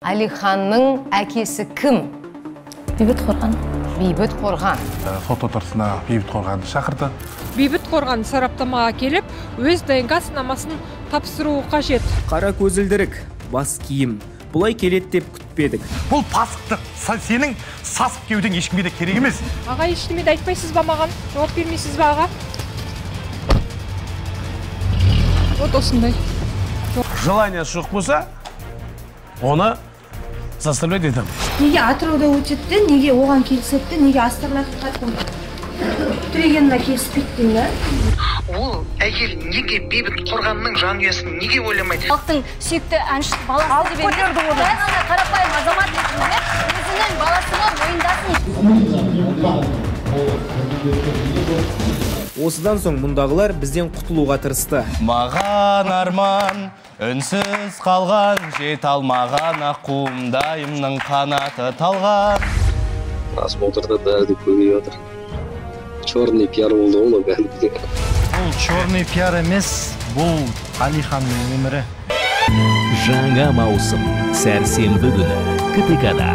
Әлиханның әкесі кім? Бейбіт Қорған. Бейбіт Қорған. Сот отырысына Бейбіт Қорғанды шақырды. Бейбіт Қорған сараптамаға келіп, өз ДНК сынамасын тапсыруы қажет. Қара көзілдірік, бас киім. Бұлай келеді деп күтпедік. Бұл пасықтық, сенің сасып кеудең ешкімге де керек емес. Аға, ештеме де айтпайсыз ба маған? Жауап бермейсіз ба, аға? Вот осындай. Желание жоқ болса, оны заставлять етемін. Неге Атырауда өтеді, неге оған келіседі, неге астарлы ақиқаттың Төлегеніне келіспейді деймін да? Ол әйел неге Бейбіт Қорғанның жанұясын неге ойламайды? Халықтың сүйікті әнші баласы деп емес, жай ғана қарапайым азамат ретінде өзінің баласына мойындасын. Осыдан соң мұндағылар бізден құтылуға тырысты. Маған арман, үнсіз қалған, жете алмаған аққуымдайымның қанаты талған. Просмотрда бәрі де көбейіп жатыр. Черный пиар болды ғой мынау кәдімгідей. Бұл черный пиар емес, бұл Әлиханның өмірі. Жаңа маусым сәрсенбі күні КТК-да.